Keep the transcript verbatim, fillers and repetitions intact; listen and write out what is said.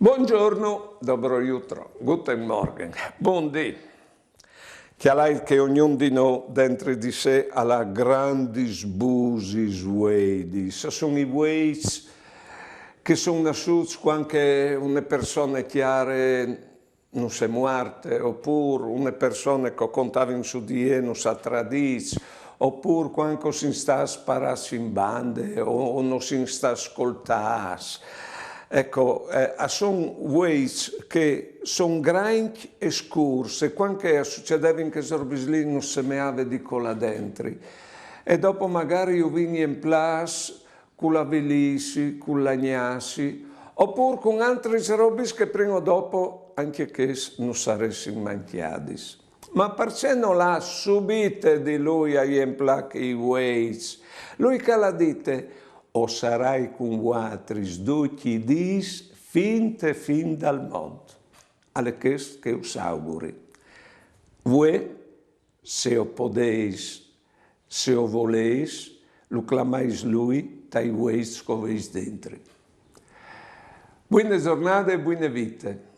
Buongiorno, dobro jutro, guten Morgen, bundì. Cjalait che ognun di nô dentri di se al à grandis busis vueidis. A son i vueits che a son nassûts cuant che une persone cjare no si è muarte, opûr une persone che o contavin su di jê no si à tradîts, opûr cuant che o sin stâts parâts in bande o, o no sin stâts scoltâts. Eco, eh, a son vueits che a son grancj e scûrs, e cuant che a sucedevin chês robis li no si meave di colâ dentri. E dopo magari o vin jemplâts cul avilîsi, cul lagnâsi, opûr cun antris robis che prin o dopo ancje chês no saressin mancjadis. Ma parcè no lâ subite di lui a jemplâ chei vueits? Lui che al à dite: «O sarai cun vuatris ducj i dîs fin te fin dal mont.» Al è chest che us auguri. Vuê, se o podês, se o volês, lu clamais lui tai vueits che o vês dentri. Buine zornade e buine vite.